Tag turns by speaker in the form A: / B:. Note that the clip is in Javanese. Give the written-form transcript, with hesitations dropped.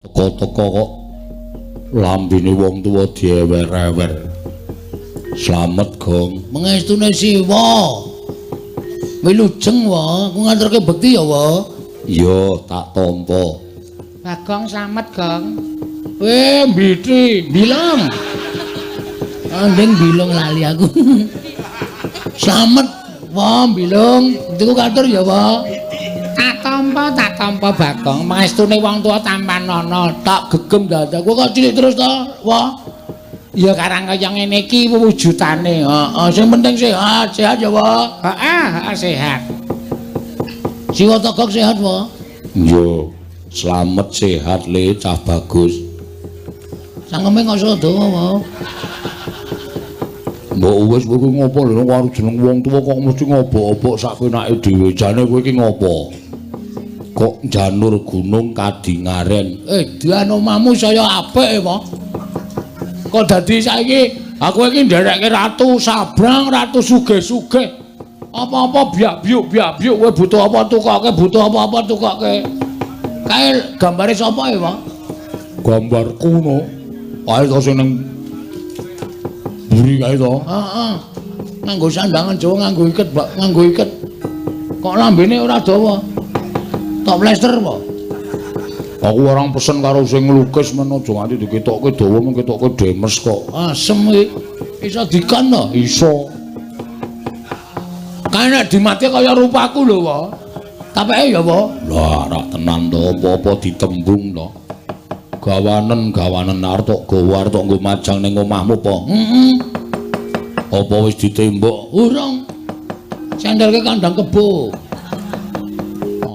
A: Teko-teko kok lambene wong tuwa diewer-ewer. Slamet, Gong.
B: Mengestune Siwa. Wilujeng, wa. Aku nganterke bekti ya, wa.
A: Iya, tak tampa.
C: Bagong slamet, Gong.
B: Mbiti, bilang. Andeng bilung lali aku. Slamet, wa, bilung. Bektiku katur ya, wa.
C: Tak tampa Bagong. Mangestune wong tuwa tampanana.
B: Tak gegem dadaku kok cilik terus to, wa.
C: Ya karang kaya ngene iki wujudane.
B: Heeh, sing penting sehat, sehat ya, wa.
C: Heeh, heeh sehat.
B: Siwa Togok sehat, wa.
A: Iya, slamet sehat le cah bagus.
B: Cangkeme kok iso dawa, wa.
A: Mbok wis kowe iki ngopo lho karo jeneng wong tuwa kok mesti ngobok-obok sak penake dhewe. Jane kowe iki ngopo? Kok janur gunung kadingaren.
B: Edan omahmu saya apik, wa.
A: Kok dadi saiki aku iki nderekke ratu sabrang, ratu sugih-sugih. Apa-apa biak-biuk biak-biuk kowe butuh apa tukoke, butuh apa-apa tukoke.
B: Kae gambare sapa ya, Pak?
A: Gambarku no. Kae to sing ning mburi kae to.
B: Heeh. Nganggo sandangan Jawa, nganggo iket, Pak, nganggo iket. Kok lambene ora dawa? Tok plester apa?
A: Aku orang pesen karo sing nglukis men aja nganti diketokke dawa, men ketokke demes kok.
B: Asem iki. Iso dikon to?
A: Iso.
B: Kae nek dimati kaya rupaku lho, Pak. Tapeke ya, Pak.
A: Lah, rak tenan to, apa-apa ditembung to. Gawanen, gawanen arep tok gawa arep tok nggo majang ning omahmu apa?
B: Heeh.
A: Apa wis ditembok?
B: Urung. Sendelke kandang kebo.